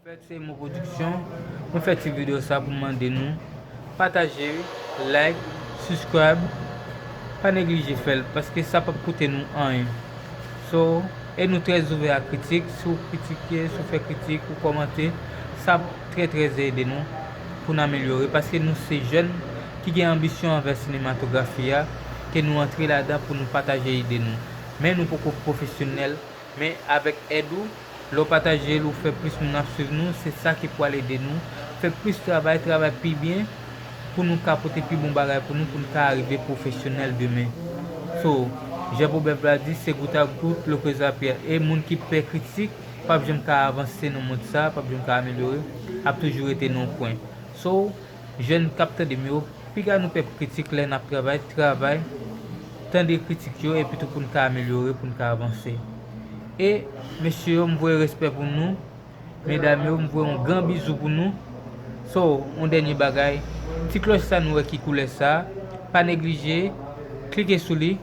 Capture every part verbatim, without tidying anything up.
Fèt se Mo Pwodiksyon. Mwen fè ti videyo sa pou mande nou pataje, like, subscribe. Pa neglije fè l paske sa p ap koute nou anyen. So, e nou trè ouvè a kritik. Si w kritike, si w fè kritik, ou kòmante, sa ap trè trè ede nou pou n amelyore paske nou se jèn ki gen anbisyon anvè sinematografi a, ke nou antre ladan pou nou pataje ide nou. Men nou poko pwofesyonèl, men avèk èd ou, lè w pataje l, ou fè plis moun ap swiv nou, se sa ki pral ede nou fè plis travay, travay pi byen, pou nou ka pote pi bon bagay pou nou, pou nou ka rive pwofesyonèl demen. So, jan Pwovèb la di, se gout ak gout, le creuset la pierre. E moun ki pè kritik, p ap janm ka avanse nan mond sa, p ap janm ka amelyore, ap toujou rete nan yon kwen. So, jèn k ap tande m yo, piga nou pè kritik lè n ap travay, travay, tande kritik yo, epi tou pou n ka amelyore, pou n ka avanse. E, mesye yo, m voye respè pou nou. Medam yo, m voye yon gran bizou pou nou. So, yon dènye bagay, ti klòch sa nou wè ki koulè sa, pa neglije, klike sou li,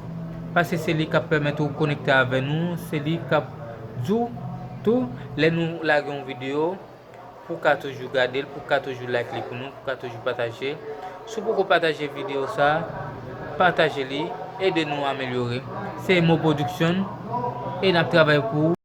paske se li k ap pèmèt ou konekte avè nou, se li k ap di w tou, lè nou lage yon videyo, pou w ka toujou gade l, pou w ka toujou like li pou nou, pou w ka toujou pataje. Si w poko pataje videyo sa, pataje li, ede nou amelyore. Se Mo Production, e n ap travay pou ou.